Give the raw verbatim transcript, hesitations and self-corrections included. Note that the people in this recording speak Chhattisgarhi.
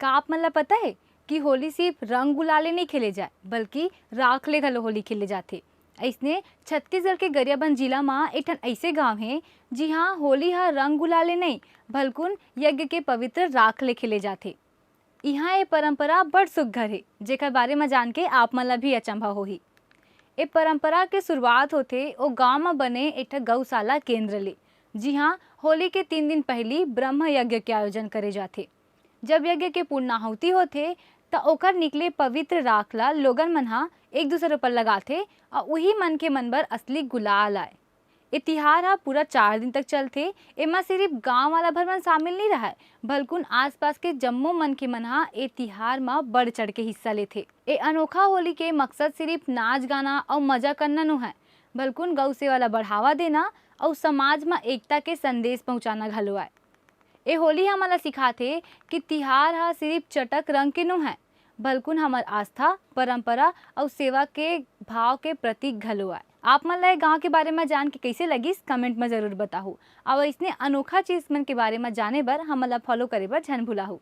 का आप मन ला पता हे कि होली सिर्फ रंग गुलाल ले नइ खेले जाए, बल्कि राख ले घलो होली खेले जाथे? अइसने छत्तीसगढ़ के गरियाबंद जिला म एक ठन अइसे गांव हे, जिहां होली ह रंग गुलाल ले नइ, भलकुन यज्ञ के पवित्र राख ले खेले जाथे। इहां ए परंपरा बड़ सुग्घर हे, जेकर बारे म जान के आप मन ला भी अचंभा होही। ए परंपरा के शुरुआत होथे ओ गांव म बने एक ठन गौशाला केंद्र ले, जिहां होली के तीन दिन पहिली ब्रह्म यज्ञ के आयोजन करे जाथे। जब यज्ञ के पूर्णाहुति होथे, त ओकर निकले पवित्र राख ला लोगन मन ह एक दूसर ऊपर लगाथे अउ उही मनखे मन बर असली गुलाल आय। ए तिहार ह पूरा चार दिन तक चलथे। एमा सिरिफ गांव वाला भर मन शामिल नइ रहय, भलकुन आसपास के जम्मो मनखे मन ह ए तिहार म बढ़ चढ़ के हिस्सा लेथे। ए अनोखा होली के मकसद सिरिफ नाच गाना अउ मजा करना नोहय, भलकुन गौ सेवा ला बढ़ावा देना अउ समाज म एकता के संदेश पहुंचाना घलो आय। ए होली हमन ला सिखाथे कि तिहार ह सिरिफ चटक रंग के नोहय, भलकुन हमर आस्था, परंपरा अउ सेवा के भाव के प्रतीक घलो आय। आप मन ला ए गांव के बारे म जान के कइसे लगिस, कमेंट म जरूर बताहू। अउ अइसने अनोखा चीज मन के बारे म जाने बर हमन ला फॉलो करे बर झन भुलाहू।